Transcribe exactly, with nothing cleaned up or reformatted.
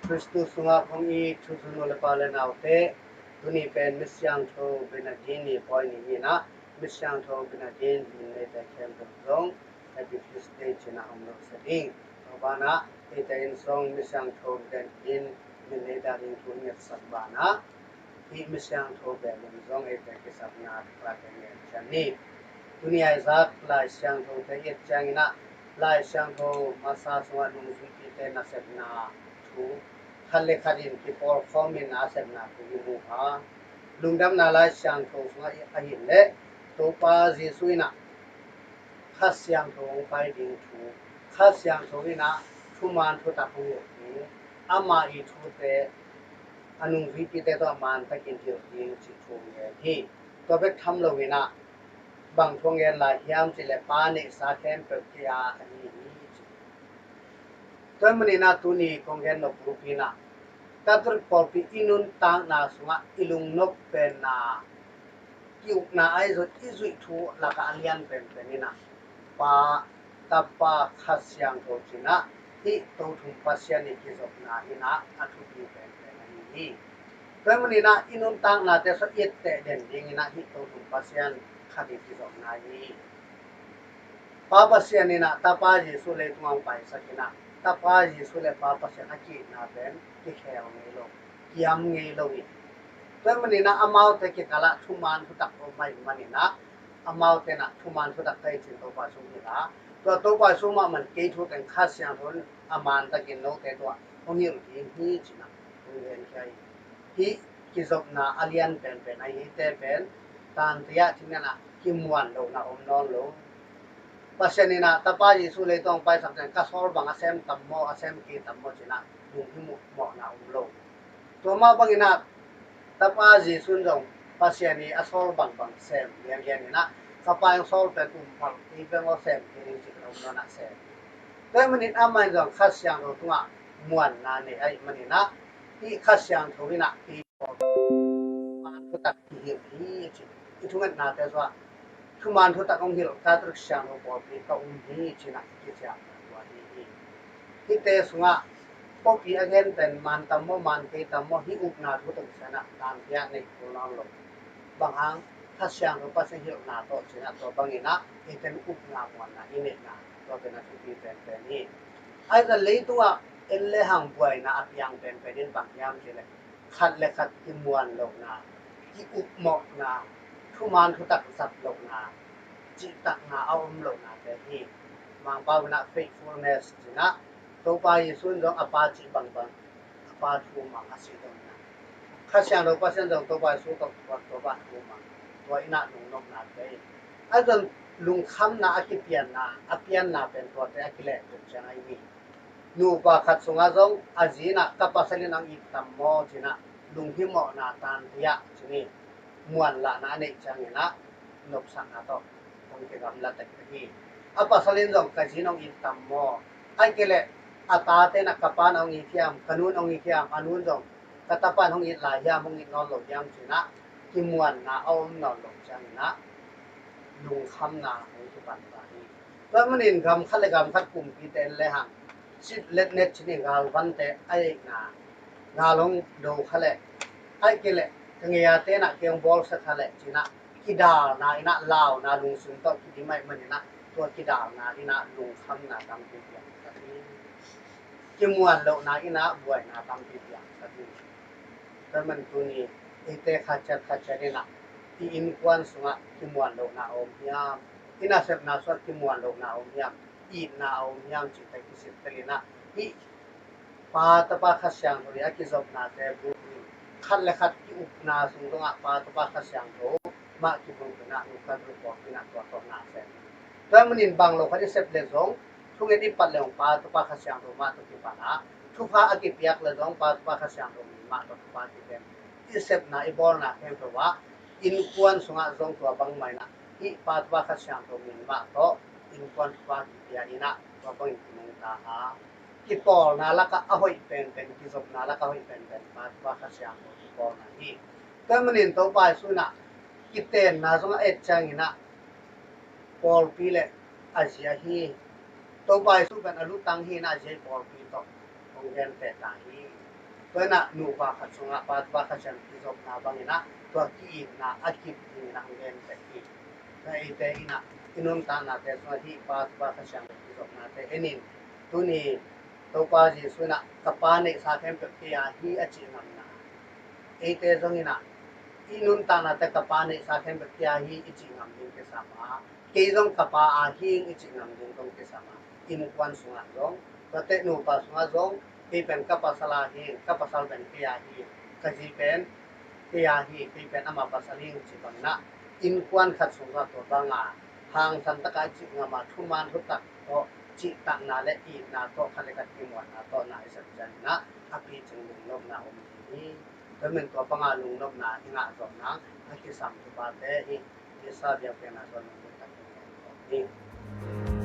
Khristu sungah kong it thuzui nu le pa le naute, tuni pen Misiangtho Bernadine ni pawi ni hi-in ah, Misiangtho Bernadine min neite khempeuh zong Happy Feast Day ci-in ah hong lawhsa ding. Tua banah eite in zong Misiangtho Bernadine min nei dan in thu ngetsak banah, hih Misiangtho Bernadine zong eite kisapna thupha te ngen ciat ni. Tuni a i zak Lai Siangthote i et ciangin ah, Lai Siangtho masa sungah nungzuipite nasepna thu, khat le khat in kipawlkhawmin a sepna thu i mu a, Lungdamna Lai Siangtho sungah ahih leh Topa Jesuh in ah Kha Siangtho hong pai ding thu, Kha Siangtho in ah thuman thutak hong hilh ding, ama i thute a nungzuipite tawh a mantakin hilh ding cih thu ngen hi. Tua bek tham loin ah bang thu ngen lai hiam cih leh pa neihsa khempeuh kei a ahi hi ci. Tua ahih manin ah tuni kong gen nop bulpi in ah, Catholic pawlpi i nuntakna sungah i lungnop penna, ki-ukna ahi zong i zuih thu lakah a lian penpen in ah Pa, Tapa, Kha Siangtho ci-in ah hih Tothum Pasian i kizopna in ah a thupi penpen ahi hi. Tua ahih manin ah i nuntaknate sung i etteh den dingin ah hih Tothum Pasian khat i kizopna hi. Pa Pasian in ah Tapa Jesuh leitungah hong paisak in ah, Tapa Jesuh le Pa Pasian a ki-itna pen kikhel ngei lo, kiam ngei lo hi. Tua ahih manin ah amaute kikal ah thuman thutak om ahih manin ah, amaute in ah thuman thutak ka hi ci-in Topa Jesuh hong hilh a, tua Topa Jesuh mahmah in kei thu teng Kha Siangtho in a mantakin note tungah hong hilh ding hi ci-in ah hong genkhia hi. Hih kizopna a lian penpen ahi hi. Hihte pen tante ah thinen ah kimuan lohna om nawn lo. Pasian in ah Tapa Jesuh leitungah hong paisak teng ka sawl bang a sem tam maw, a sem kei tam maw ci-in ah lunghimawhna om lo. Tua mah bangin ah Tapa Jesuh in zong Pasian i a sawl bangbang sem lianlian in ah, ka Pa i hong sawl pen um phal, kei pen hong sem kei ning ci-in om nawn ah sem. Tua ahih manin amah in zong Kha Siangtho tungah muanna nei ahih manin ah, hih Kha Siangtho in ah kei tawh thuman thutak kihilh hi ci. I thungetnate sungah thuman thutak hong hilh Catholic siangtho pawlpi ka um hi ci-in ah kiciamna tua hi hi. Hihte sungah pawlpi a gen pen man tam maw, man kei tam maw, hih upna thu tawh kisai in ah tante ah nei kul nawn lo. Bang hang, Kha Siangtho Pasian hilhna tawh ci-in ah tua bangin ah eite in upna muanna i neihna tua pen a thupi penpen hi. Ahi zong leitungah en le hang buaina a piang penpen in bang hiam cih leh khat le khat kimuan lohna, ki-upmawhna, thuman thutak zat lohna, cihtakna a om lohnate hi. Mangpau in ah faithfulness ci-in ah, Topa Jesuh in zong a Pa cih bangbang a Pa thumang a sih zongin ah, Kha Siangtho Pasian zong Topa Jesuh tawh Topa thumang, tua in ah lungnopnate hi. Ahi zong lungkhamna a kipianna, a pianna pen tuate a kilehpih ciang ahi hi. Nupa khat sungah zong a zi in ah ka pasal in hong it tam maw ci-in ah lunghimawhna tante ah ci-in muanlahna a neih ciangin ah nopsakna tawh hong kigamla tek hi. A pasal in zong ka zi in hong it tam maw, ahih kei leh a tate in ah ka pa in hong it hiam, ka nu in hong it hiam, a nu in zong ka tapa in hong it lai hiam, hong it nawn lo hiam ci-in ah kimuanna a om nawn loh ciangin ah lungkhamna hong kipan ta hi. Tua ahih manin gam khat le gam khat kumpite en le hang, sit let net ci-in galvante a eikna, gal hong do kha leh, ahih kei leh ka ngei a te in ah kei hong bawlsia kha leh ci-in ah kidalna in ah launa lungsim tawh kidim ahih manin ah tua kidalna in ah lungkhamna tampi piang kha hi. Kimuan lohna in ah buaina tampi piang kha hi. Tua ahih manin tuni eite khatciat khatciat in ah i innkuan sungah kimuan lohna a om hiam? I nasepna sungah kimuan lohna a om hiam? Itna a om hiam cihte kisittel in ah, hih Pa, Tapa, Kha Siangtho i a kizopnate bukin khat le khat ki-upna sung zongah Pa, Tapa, Kha Siangtho mah kibulpih in ah, nuka dulpawlpih in ah tua tawh na sem. Tua ahih manin bang lo khat i sep leh zong, thunget i pat leh zong Pa, Tapa, Kha Siangtho mah tawh kipan a, thupha a kipiak leh zong Pa, Tapa, Kha Siangtho min mah tawh thupha kipiak. I sepna, i bawlna khempeuh ah innkuan sungah zong tua bangmah in ah hih Pa, Tapa, Kha Siangtho min mah tawh innkuan thupha kipia in ah tua bangin kinungta a, kipawlna lakah a hoih penpen, kizopna lakah a hoih penpen Pa, Tapa, Kha Siangtho kipawlna hi. Tua ahih manin Topa Jesuh in ah kitenna zong a et ciangin ah pawlpi le a zi ahi, Topa Jesuh pen a lutang hi in ah a zi ahi pawlpi tawh hong genteh ta hi. Tua inah nupa khat sungah Pa, Tapa, Kha Siangpi zopna bang inah tua ki-itna a kip ding inah hong genteh hi. Tua eite inah i nuntaknate sungah hih Pa, Tapa, Kha Siangpi zopnate en in, tuni Topa Jesuh inah ka Pa neihsa khempeuh kei a hi a cih ngamna, eite zong inah i nuntaknate ka Pa neihsa khempeuh kei a hi i cih ngam ding kisam a, kei zong ka Pa a hi ing i cih ngam ding zong kisam a, innkuan sungah zong, tuate nupa sungah zong, kei pen ka pasal a hi ing, ka pasal pen kei a hi ing, ka zi pen kei a hi, kei pen ama pasal hi ing cih bang inah innkuan khat sungah tua banga hangsan taka i cih ngam a, thuman thutak tawh cihtakna le itna tawh khat le khat kimuanna tawh na i sep ciang inah a picing lungnopna om ding hi. Tua men tua banga lungnopna i ngah zawh nang a kisam thupate hi. Jesuh biakpiakna tawh lungnopna tawh hi.